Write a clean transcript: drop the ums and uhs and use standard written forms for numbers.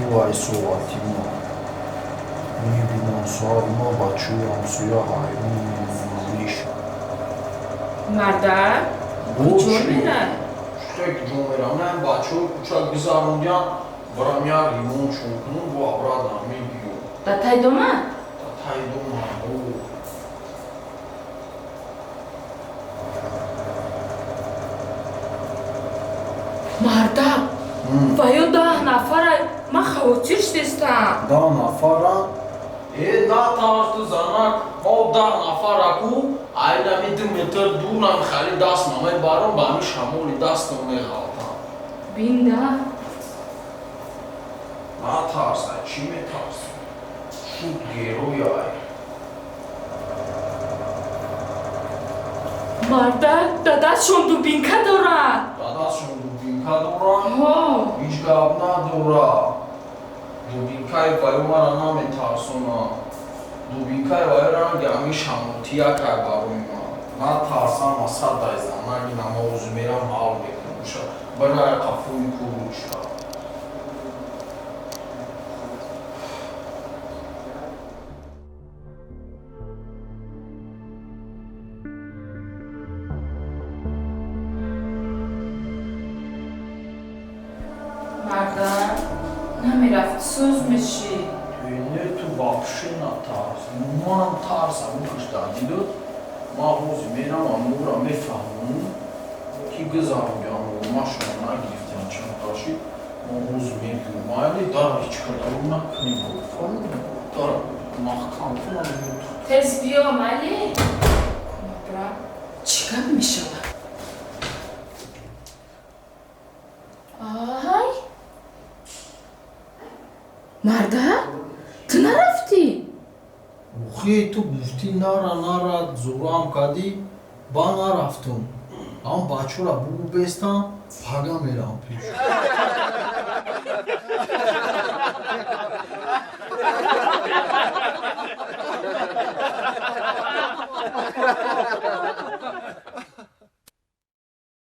Нивай соати ма. Мебинам соат ма бачаҳои ҳамсоя ҳайрон мемонанд лиш. Марда, куҷо мерай? Чӣ куҷо мерам? На, бачаҳои кӯча гузарондиям, барам як ремонт чун кунам, бо обратно мебиём. Да тай дома? Да тай дома, о. Марда, ва ё 10 нафара, ман хавотир шудестам. 10 нафара? Э, натарс ту занак, мо 10 нафара ку, айнами 2 метр дурам хали дастма мебарам, ба ҳами шамоли дастам меғалтам. Бинда. Натарс, ай чӣ метарси? Шуд герой ай. Марда, дадашон дубинка дорад. Дадашон дубинка дорад? Ҳо. Ҳеҷ гап надорад. Дубинкаи ваё мара наметарсонад. Дубинкаи ваё ранги ҳами шамотияк ай барои ман. Натарсам, асад ай занак, ина ма ҳозир мерам ҳал мекунам. Барай қафои куручка. Марда, намерафт, сӯз мешӣ. Не, ту вообще натарс. Манам тарсам укушта дидод. Ман ҳозир мерам, амура мефаҳмам, ки гузарондиам, машона нагирифтиам чанд қаши. Ман ҳозир мебиём. Майли дара ҳеҷ кадару накунем. Фаҳмидӣ? Дара маҳкам кунам. Тез биё, майли? Кунобра, чӣ гап мешавад? Ай! Марда, ту нарафтӣ? Охе, ту гуфтӣ нара, нара, зурам кардӣ, ба нарафтум. Ам бачаҳоро бугу бестам, пага мерам пеш.